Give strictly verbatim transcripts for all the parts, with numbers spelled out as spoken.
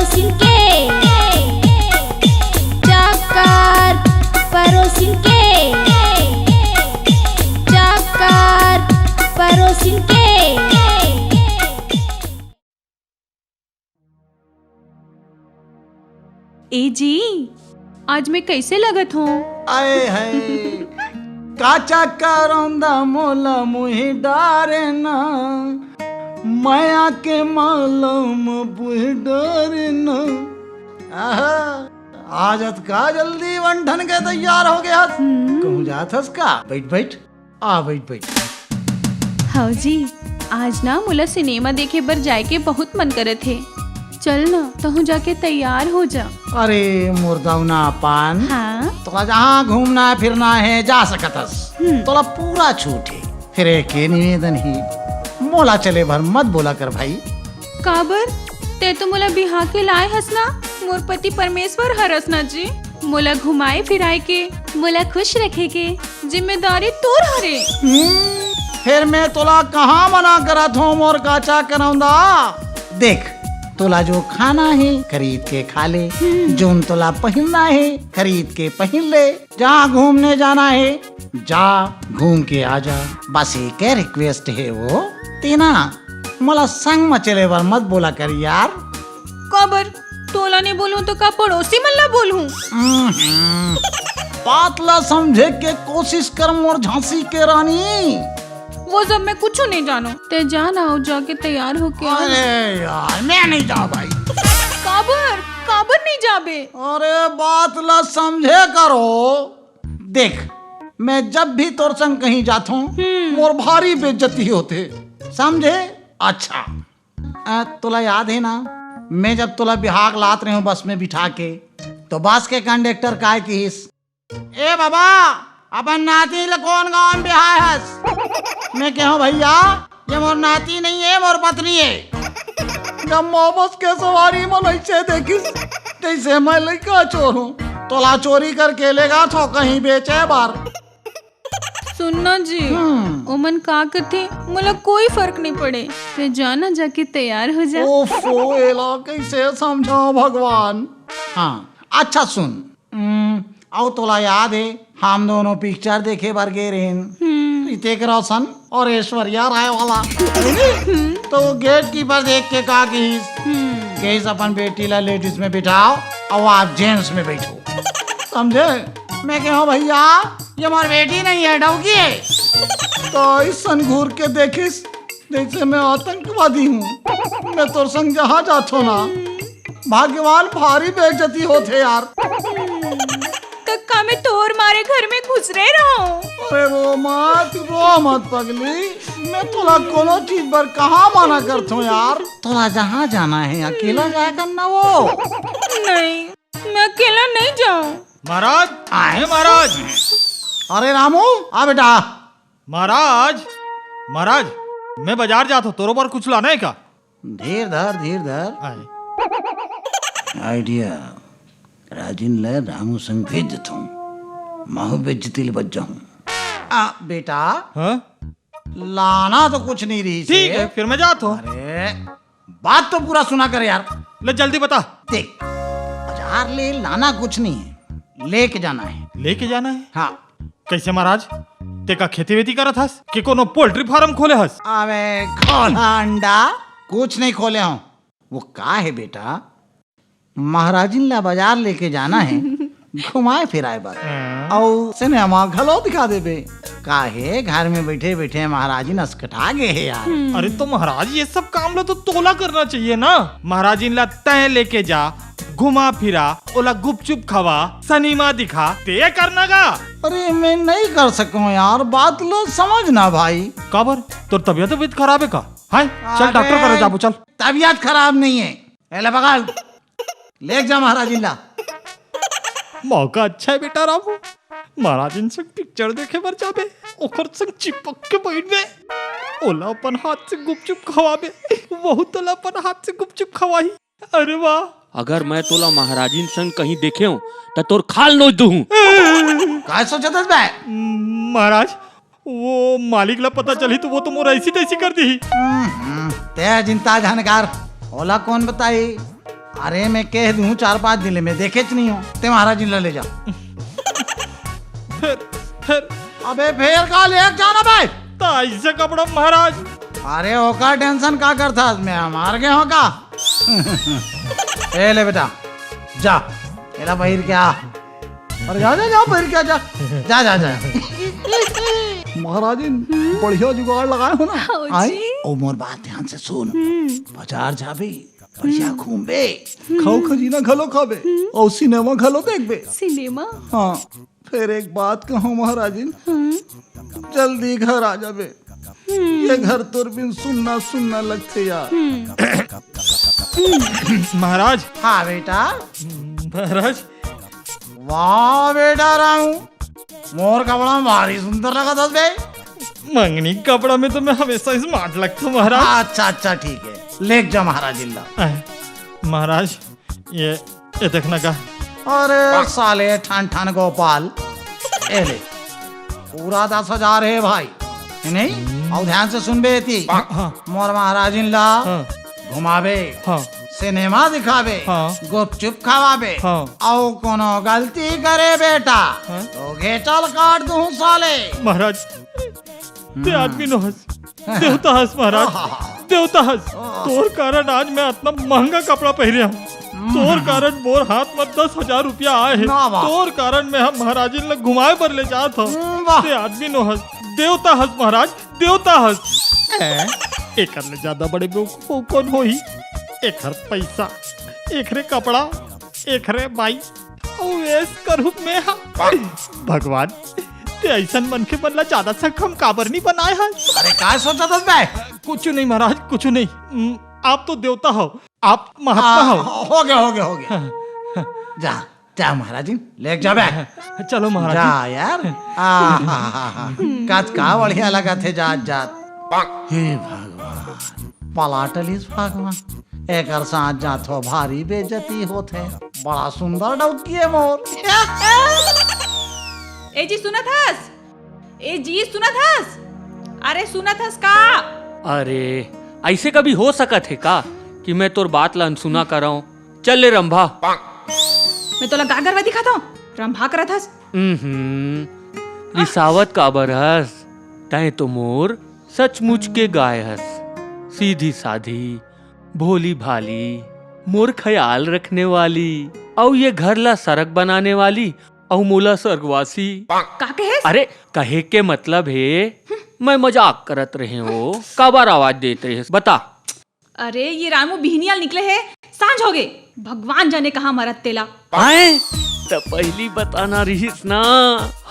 परोसिन के चक्कर, परोसिन के चक्कर, परोसिन के। ए जी, आज मैं कैसे लगत हूँ? आए है काचा करौंदा मोला मुही डारे ना, माया के मालम बुही डारे ना। आहा, आज अतका जल्दी बन ठन के तैयार हो गया। हम्म। कहूँ जात हस का? बैठ बैठ, आ बैठ बैठ। हव जी, आज ना मोला सिनेमा देखे बर जाए के बहुत मन करत हे। चल ना, तहूँ जाके तैयार हो जा। अरे मोर दौना पान, हाँ? तोला जहाँ घूमना फिरना हे जा सकत हस, हम्म। तोला पूरा छूट हे। फिर एक ये निवेदन ही, मोला चले भर मत बोला कर भाई। काबर? ते तो मोला बिहा के लाए हस ना, मोर पति परमेश्वर हरस ना जी। मोला घुमाए फिराए के, मोला खुश रखे के जिम्मेदारी तोर हरे। हम्म, फिर मैं तोला कहाँ मना करत हूँ मोर काचा करौंदा? देख, तोला जो खाना हे खरीद के खा ले, हम्म। जोन तोला पहिनना हे खरीद के पहिन ले, जहाँ घूमने जाना हे जा घूम के आ जा। बस एक request हे वो, तेना मोला संग म चले बर मत बोला कर यार। काबर? तोला नहीं बोलूं तो का पड़ोसी मन ला बोलूं? हम्म, बात ला समझे के कोशिश कर मोर झांसी के रानी। वो सब मैं कुछ नहीं जानों। ते जा ना, जाके तैयार होके आ। अरे यार, मैं नहीं जाऊँ भाई। काबर? काबर नहीं जाबे? अरे बात ला समझे करो। देख, मैं जब भी तोर संग कहीं जाथों, हम्म। मोर भारी बेइज्जती होथे, समझे? अच्छा, अ, तोला याद हे ना, मैं जब तोला बिहाक लात रहे हूँ बस में बिठा के, तो बस के कंडक्टर काय किहिस, "ए बाबा, अपन नाती ल कोन गांव में बिहाय हस?" मैं कहूँ, "भैया, ये मोर नाती नहीं है, मोर पत्नी है।" जब मोमोस के सवारी मन ऐसे देखिस, जैसे मैं लइका चोर हूँ, तोला चोरी करके लेगा तो कहीं बेचे बार। सुनना जी, हम्म। ओमन का कथे, मोला कोई फर्क नहीं पड़े। ते जाना, जाके तैयार हो जा। ओफो, एला कैसे समझाओ भगवान। हाँ, अच्छा सुन, हम्म, अउ तोला याद हे, हम दोनों पिक्चर देखे बर गे रहेन, हम्म। ऋतिक रोशन और ऐश्वर्या राय वाला। हम्म। तो गेट कीपर देख के का किहिस? हम्म। किहिस, "अपन बेटी ला लेडीज में बिठाओ और आप जेंट्स में बैठो।" समझे? मैं कहूँ, "भैया, ये हमारी बेटी नहीं है, डौकी है।" तो ऐसन घूर के देखिस, जैसे मैं आतंकवादी हूँ। मैं तोर संग जहाँ जाथो ना, भगवान भारी बेइज्जती होथे यार। तो का मैं तोर मारे घर में घुसरे रहूं? अरे रो मत, रो मत पगली, मैं तोला कोनो चीज बर कहाँ मना करथो यार। तोला जहाँ जाना है अकेला जाया कर ना वो। नहीं, मैं अकेला नहीं जाऊं। महाराज, आए महाराज। अरे रामू, आ बेटा। महाराज, महाराज, मैं बाजार जात हूँ, तोरो बर कुछ लाना है का? धीर धर, धीर धर। आए। आइडिया, राजिन ल रामू संग भेज देथूं, महू बेइज्जती ले बच जाहूं। आ, बेटा, हाँ? लाना तो कुछ नहीं रहिस ठीक हे। है, फिर मैं जात हूँ। अरे, बात तो पूरा सुना कर यार। ले जल्दी बता। देख, बाजार ले लाना कुछ नहीं है, लेके जाना है। लेके जाना है? हाँ। कैसे महाराज? ते का खेती वेती करत हस कि कोनो पोल्ट्री फार्म खोले हस? अबे खोला अंडा, कुछ नहीं खोले हूँ। वो का है बेटा, महाराजिन ला बाजार लेके जाना है, घुमाए फिराए बर। हाँ। अउ सिनेमा घलो दिखा देबे। काहे घर में बैठे बैठे महाराजिन असकटा गे हे यार। हम्म। अरे तो महाराज, ये सब काम ला तो तोला करना चाहिए ना। महाराजिन ला तय लेके जा, घुमा फिरा, ओला गुपचुप खवा, सिनेमा दिखा, ते करना का? अरे मैं नहीं कर सकूं यार, बात लो समझ ना भाई। काबर? तोर तबियत, तबियत खराब है का? हाय, चल अबे, डॉक्टर करा जाबो, चल। तबियत खराब नहीं है, एला पकड़, ले जा महाराजिन ला। मौका अच्छा है बेटा रामू, महाराजिन संग पिक्चर देखे बर जाबे, ओकर संग चिपक के बैठबे, ओला अपन हाथ से गुपचुप खवाबे, वहू तोला अपन हाथ से गुपचुप खवाही। अरे वाह। अगर मैं तोला महाराजिन संग कहीं देखेंव, त तोर खाल नोच दूहूं। काय सोचत हस बे? महाराज, वो मालिक ला पता चलही तो वो तो मोर ऐसी तैसी कर दीही। हम्म, ते चिंता झन कर, ओला कौन बताही? अरे मैं कह दूं, चार पांच दिन ले मैं देखेच नहीं हूँ, ते महाराजिन ला ले जा। फेर, फेर। अबे फेर का, ले जाना बे। त अइसे कपड़ा महाराज। अरे ओकर tension का करथस, मैं हमार के हो का। ए ले बेटा, जा, एला पहिर के आ। अरे जा, जा, जा, पहिर के आ, जा। जा, जा, जा। महाराजिन, बढ़िया जुगाड़ लगाए हो ना। हाँ जी। आई, ओ मोर बात ध्यान से सुन। हम्म। बाजार जाबे, बढ़िया घूमबे, खाऊ खजीना घलो खाबे, अउ सिनेमा घलो देखबे। सिनेमा? हाँ, फेर एक बात कहूँ महाराजिन, जल्दी घर आ जाबे। ये घर तोर बिन सुन्ना सुन्ना लगथे यार। महाराज। हाँ बेटा। महाराज। वाह बेटा रामू, मोर कपड़ा में भारी सुंदर लगत हस बे। मंगनी के कपड़ा में तो मैं हमेशा smart लगता हूँ महाराज। अच्छा अच्छा, ठीक है, लेके जा महाराजिन ला। आय, महाराज, ये, ये देखना का। अरे साले ठन ठन गोपाल, ए ले, पूरा दस हजार हे भाई, हे नहीं? अउ ध्यान से सुनबे एती। हाँ। मोर महाराजिन ला हाँ। घुमाबे, हाँ। सिनेमा दिखाबे, हाँ। गुपचुप खवाबे, हाँ। अउ कोनो गलती करे बेटा, हाँ। तो घेचल काट दूं साले। महाराज, ते आदमी नो हस, देवता हस महाराज, देवता हस। तोर कारण आज मैं अतना महंगा कपड़ा पहिरे हूँ। तोर कारण मोर हाथ में दस हजार रुपया आए हे। ना बाप। तोर कारण मैं हम महाराजिन ला घुमाए बर ले जात हूँ। हम्म, वाह। ते आदमी नो हस, देवता हस महाराज, देवता हस। एकर ले ज्यादा बड़े बेवकूफ कोन होही? एकर पैसा, एकरे कपड़ा, एकरे बाई, अउ ऐश करूँ मैं हा। भगवान, ते अइसन मनखे मन ला ज्यादा सक्षम काबर नहीं बनाए हस? अरे, का सोचत हस बे? कुछ नहीं महाराज, कुछ नहीं। हम्म, आप तो देवता हो, आप महात्मा हाँ, हो। हो गया, हो गया, हो गया। जा, जा महाराजिन, लेके जा बे। चलो महाराज। जा यार। आ, हा, हा, हा। काच का बढ़िया लगथे जात जात। हे भगवान, पलाटलिस भगवान। एकर साथ जाथो भारी बेइज्जती होथे। बड़ा सुंदर डौकी हे मोर। ए जी सुनत हस? ए जी सुनत हस? अरे सुनत हस का? अरे, अइसे कभी हो सकत हे का कि मैं तोर बात ला अनसुना करंव? चल ले रंभा। मैं तोला का गरवा दिखात हंव? रंभा करत हस? हम्म, रिसावत काबर हस? तैं तो मोर सचमुच के गाय हस, सीधी साधी, भोली भाली, मोर ख्याल रखने वाली, अउ ये घर ला सरग बनाने वाली, अउ मोला स्वर्गवासी। का कहेस? अरे, कहे के मतलब हे, मैं मजाक करत रहे हो, काबर आवाज देत रहे, बता। अरे, ये रामू बिहनिया निकले हे, सांझ होगे। भगवान जाने कहाँ मरत तेला। आए? त पहिली बताना रिहिस ना,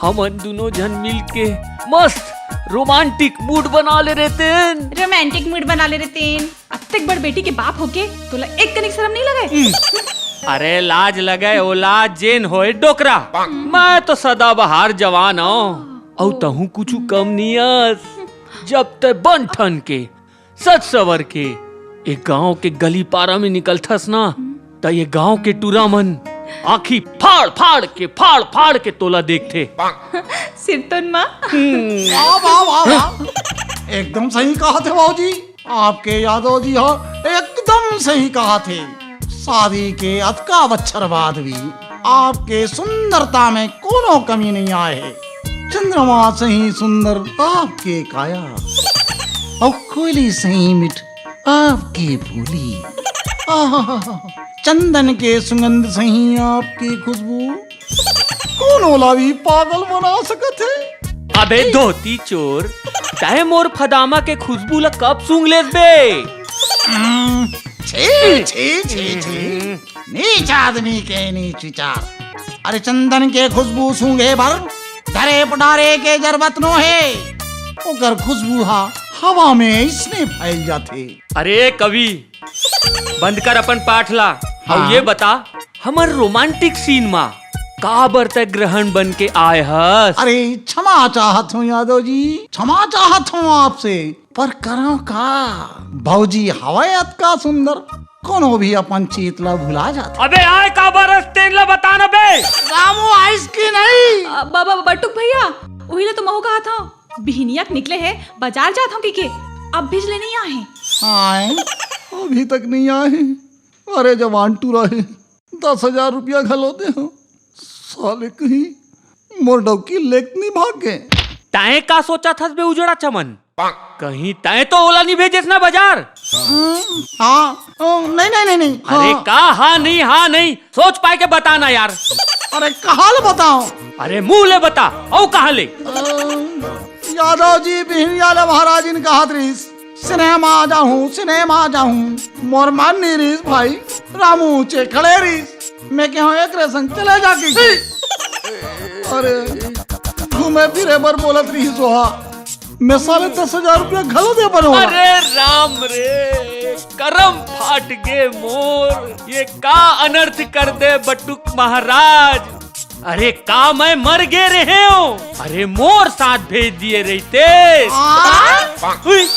हमन दुनों झन मिल के मस्त romantic mood बना ले रहतेन। Romantic mood बना ले रहतेन। अतेक बड़ बेटी के बाप होके तोला एक कनिक शरम नहीं लगे? अरे लाज लगे, ओ लाज जेन होए डोकरा। मैं तो सदाबहार जवान हूँ, अउ तहूँ कुछु कम नहीं अस। जब तै बन ठन के सज सवर के ए गांव के गली पारा में निकलथस ना, त ये गांव के टूरा मन आँखी फाड़ फाड़ के, फाड़ फाड़ के तोला देखथे। सिरतोन माँ। वाह, वाह, वाह, वाह। एकदम सही कहथे भौजी। आपके यादव जी ह एकदम सही कहथे। शादी के अतका बछर बाद भी आपके सुंदरता में कोनो कमी नहीं आए हे। चंद्रमा सही सुंदर आपके काया, अउ कोयली सही मिठ आपके बोली। आहा, चंदन के सुगंध सही आपके खुशबू, कोनो ला भी पागल बना सकत हे। अबे धोती चोर, तैं मोर फदामा के खुशबू ला कब सूंघ लेस बे? हम्म, छी, छी, छी, छी। नीच आदमी के नीच विचार। अरे चंदन के खुशबू सूंघे बर धरे पडारे के जरूरत नो हे। ओकर खुशबू हा हवा में अइसने फैल जाथे। अरे कवि, बंद कर अपन पाठ ला, अउ हाँ। ये बता, हमर romantic scene मा काबर तै ग्रहण बन के आए हस? अरे क्षमा चाहत हूँ यादव जी, क्षमा चाहत हूँ आपसे, पर करंव का? भौजी हवय अतका सुंदर, कोनो भी अपन चीत ला भुला जाथे। अबे आय काबर हस तेन ला बता ना बे। रामू आइस की नहीं? अ, ब-, ब-, बटुक भैया, उही ला तो महू कहत हंव। बिहनिया के निकले हे, बाजार जात हंव कहिके, अब भिज ले नहीं आहे। आए, अभी तक नहीं आए। अरे जवान टूरा हे, दस हजार रुपया घलो दे हंव। साले कहीं मोर डौकी लेके नइ भाग गे। तैं का सोचत हस बे उजड़ा चमन? कहीं तैं तो ओला नइ भेजेस ना बाजार? हाँ, हाँ, नहीं, नहीं, नहीं, नहीं। अरे हाँ। का हाँ नहीं, हाँ नहीं? सोच पाए के बता ना यार। अरे कहाँ ले बताओ? अरे मुंह ले बता, अउ कहाँ ले? अ, यादव जी बिहनिया ले महाराज जी ने कहत रहिस, सिनेमा जाहूं, सिनेमा जाहूं। मोर मन नइ रहिस भाई, रामू ऊंचे खड़े रहिस। मैं कहेंव एकरे संग चले जा कहिके। अरे घूमे फिरे बर बोलत रहिस ओहा। मैं साले दस हजार रुपया घलो दे बर ओला। अरे राम रे, करम फाट गे मोर, ये का अनर्थ कर दे बटुक महाराज। अरे का मैं मर गे रहेंव? अरे मोर साथ भेज दिए रहिते। हुई।